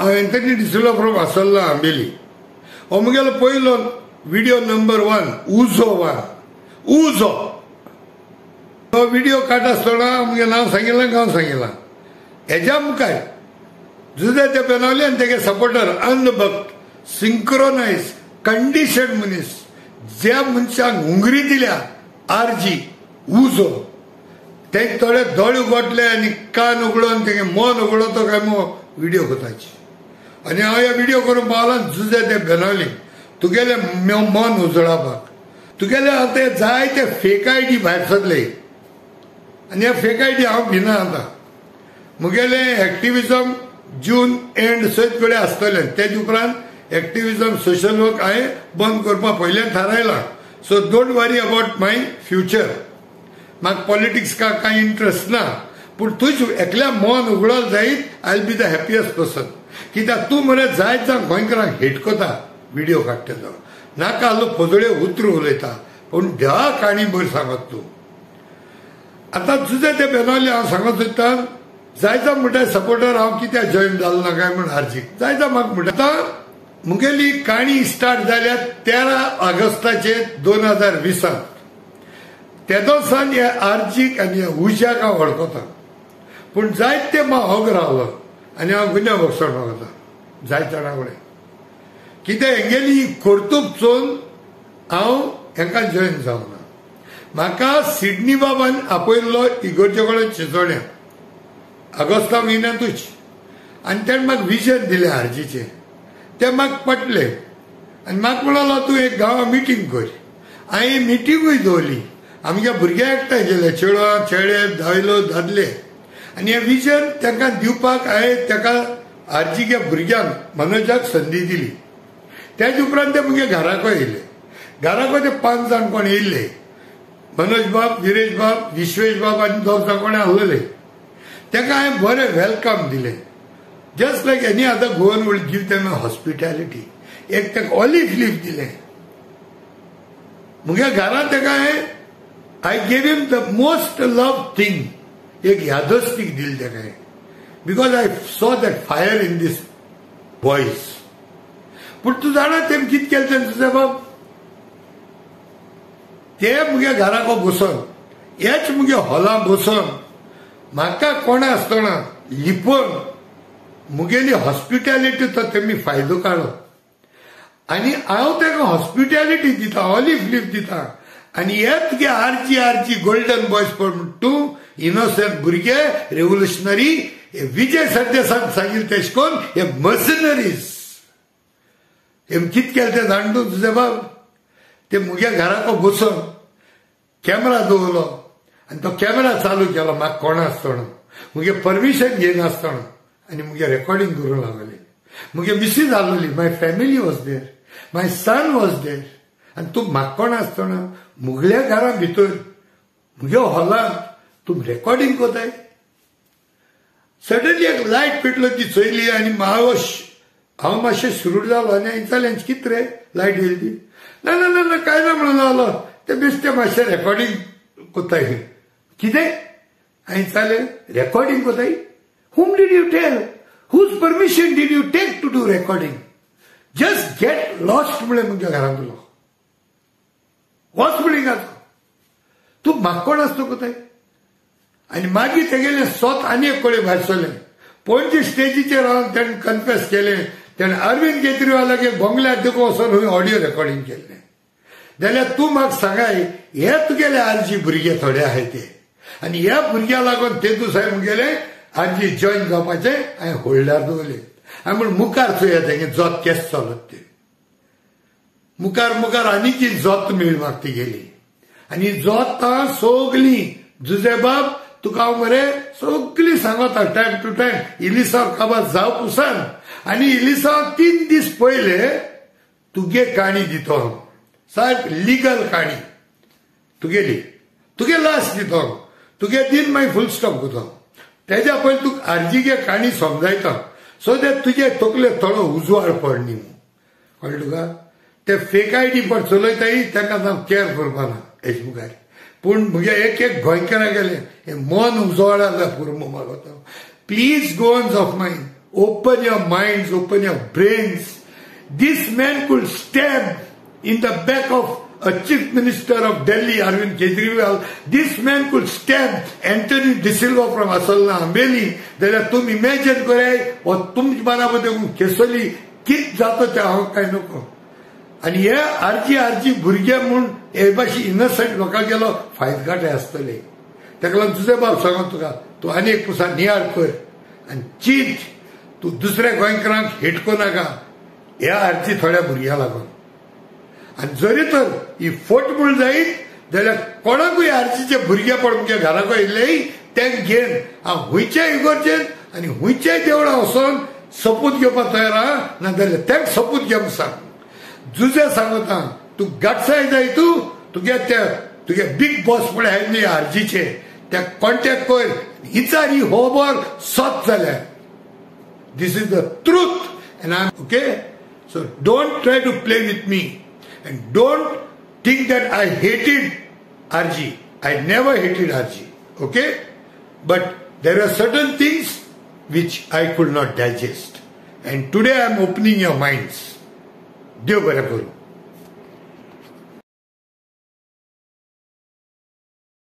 हांव Anthony D'Silva from आसोल्ला Ambelim. हो मुगेलो पयलो व्हिडिओ नंबर 1 उजो 1 उजो. हो व्हिडिओ काडटा आसतना मुगे नांव सांगिलां, गांव सांगिलां. हेज्या मुखार जुजे ते बेनावली आनी तेगे सपोर्टर अंधभक्त सिंक्रोनायज कंडिशन मनीस ज्या मनशाक हुंगरी दिल्या आरजी उजो ते थोडे दोळे उगडले आनी कान उगडोन तेगे मन उगडो तो काय मग व्हिडिओ करताची. आनी हांव ह्या व्हिडिओ करून पावला जुजे ते बेनावली तुगेले मन उजळापाक तुगेले आतां जायते फेक I D भायर सरले आनी ह्या फेक I D हांव भिना. आतां मुगेले एक्टिविजम जून एंड सयत कडेन आसतलें. तेज उपरांत एक्टिविजम सोशल वर्क हांवें बंद करपाक पयल्यान थारायलां. So don't worry about my future. म्हाका पॉलिटिक्स का कांय इंट्रस्ट ना, पूण तुज एकल्या मन उगडल जायत I will be the happiest person. कित्याक तूं मरे जायत जावन गोंयकारांक हेट करता व्हिडिओ काडटा तो नाका आसलो पोजड्यो उतरां उलयता, पूण ध्या काणी बरी सांगत तूं. आतां तुजें तें बेनावली हांव सांगत सोदता जायता म्हणटा सपोर्टर हांव कित्याक जॉयन जालो ना काय म्हूण आरजीक जायता म्हाका म्हणटा. आतां मुगेली काणी स्टार्ट जाल्या 13 ऑगस्टाचे 2020 तेदो सान ह्या आरजीक आनी ह्या उज्याक हांव वळखता, पूण जायते म्हाका हग रावलो आनी हांव गुन्यांव भोगसण मागता जायत जाणां कडेन. कित्याक हेगेली कर्तूब चोवन हांव हेंकां जॉयन जावना. म्हाका सिडनी बाबान आपयल्लो इगोर्जे कडेन चिंचोण्या ऑगस्टा म्हयन्यांतूच आनी तेणें म्हाका विजन दिलें आरजीचें, तें म्हाका पटलें आनी म्हाका म्हणलो तूं एक गांवां मिटींग कर. हांवें मिटिंगूय दवरली. आमच्या भुरग्यांक एकठांय केले, चेडवां चेडे दायलो दादले, आनी हें विजन तांकां दिवपाक हांवें ताका आरजीच्या भुरग्यांक मनोजाक संदी दिली. तेज उपरांत ते म्हगे घराकय येयले. घराकय ते 5 जाण कोण येयल्ले, मनोज बाब, विरेश बाब, विश्वेश बाब आनी 2 जाण कोण आसलेले. ताका हांवें बरें welcome दिलें. Just like any other Goan will give them a hospitality. एक ताका ऑलिव लीफ दिलें. म्हगे घरांत ताका हांवें I gave him the most love thing, एक यादस्तीक दिली ताका हांवें, because I saw that fire in this boys. पूण तूं जाणा तेम कितें केलें तें तुजें बाब, ते म्हगे घराक बसोन हेच म्हगे हॉलां बसोन म्हाका कोणा आसतना लिपोवन मुगेली हॉस्पिटॅलिटी तो तेमी फायदो काडलो आनी हांव ताका हॉस्पिटॅलिटी दिता, ऑलिव लीफ दिता. आनी हे तुगे आरजी आरजी गोल्डन बॉयज पळय म्हण तूं इनोसंट भुरगे रेव्होल्युशनरी विजय सरदेसान सांगिल्लें तेश कोन्न हे मर्सनरीज हेम कितें केलें तें जाण तूं तुजें बाब. ते मुगे घराक बसोन कॅमेरा दवरलो आनी तो कॅमेरा चालू केलो म्हाका कोणा आसतना मुगे परमिशन घेयनासतना आनी मुगे रेकॉर्डिंग करूंक लागले. मुगे मिसीज आसलेली, my family was there, my son was there. आनी तूं म्हाका कोण आसतना मुगल्या घरा भितर मुगे हॉलांत तूं रेकॉर्डिंग कोताय. सडनली एक लायट पेटलो ती चोयली आनी हांव मातशें सुरूर जालो आनी हांवें विचारलें कितें रे लायट येयली ती. ना ना ना ना कांय ना म्हणून जालो ते बेश्टें मातशें रेकॉर्डिंग कोताय. कितें हांवें विचारलें, रेकॉर्डिंग कोताय? Whom did you tell? Whose permission did you take to do recording? Just get lost म्हणलें म्हज्या घरांतलो वच म्हणलें का तूं म्हाका कोण आसतो कोताय. आनी मागीर तेगेलें सोत आनी एक कडेन भायर सरलें. पणजे स्टेजीचेर रावन तेणें कन्फेस केलें तेणें अरविंद केजरीवालाक एक बंगल्यार देखून वचोन हुंय ऑडियो रेकॉर्डिंग केल्लें. जाल्यार तूं म्हाका सांगाय हे तुगेले आरजी भुरगे थोडे आहाय ते आनी ह्या भुरग्या लागून ते दुसाय मुगेले आरजी जॉयन जावपाचें हांवें होल्डार दवरलें. हांवें म्हण मुखार चोया तेगे जोत केस चलत ते मुखार मुखार आनीक जोत मेळ्ळी म्हाका तिगेली. आनी जोतां सगलीं जुजेबाब तुका हांव मरे सगलीं सांगता टायम टू टायम. इलिसांव काबार जाव पुसान आनी इलिसांव 3 दीस पयले तुगे काणी दितो हांव, सायब लिगल काणी तुगेली, तुगे लास्ट दितो हांव, तुगे दिन मागीर फूल स्टॉप करता. तेज्या पयलीं तुका आरजीगे काणी समजायता सो that तुजे तकले थोडो उजवाड पड न्ही. कळ्ळें तुका? ते फेक I D पण चलयताय तांकां हांव केअर करपाना हेज मुखार. पूण म्हगे एक एक गोंयकारा गेलें हें मन उजवाडा जाय पुरो मागता. Please Goans of mine, Open your minds, open your brains. This man could stab in the back of a chief minister of Delhi, Arvind Kejriwal. This man could stab Anthony D'Silva from Assolna Ambeli. जाल्यार तुमी imagine कराय हो तुमचे बराबर केसोली कित जाता तें हांव काय नको. आनी हे आरजी आरजी भुरगे म्हूण हे भाशेन इनोसंट लोकां गेलो फायद काटे आसतले. ताका लागून तुजें बाब सांगो तुका, तूं आनी एक पुसा नियाळ कर आनी चीत, तूं दुसऱ्या गोंयकारांक हेट करूं नाका ह्या आरजी थोड्या भुरग्यां लागून. आनी जरी तर ही फोट म्हूण जायत जाल्यार कोणाकूय आरजीचे भुरगेपण मुगे घराक येयल्लेय तें घेवन हांव हुंयच्याय इगोर्जेन आनी हुंयच्याय देवळां वचोन सपूत घेवपाक तयार आहा, नाजाल्यार तेंक सपूत घे म्हूण सांग. जुजे सांगता तूं गाटसाय जाय, तूं तुगे ते तुगे बीग बॉस पळय आहाय न्ही आरजीचे, त्या कॉन्टेक्ट कर, विचार ही खबर सत जाल्यार. This is the truth and I okay. So don't try to play with me and don't think that I hated RG. I never hated RG, okay? But there are certain things which I could not digest. And today I am opening your minds. Dev बरें करूं.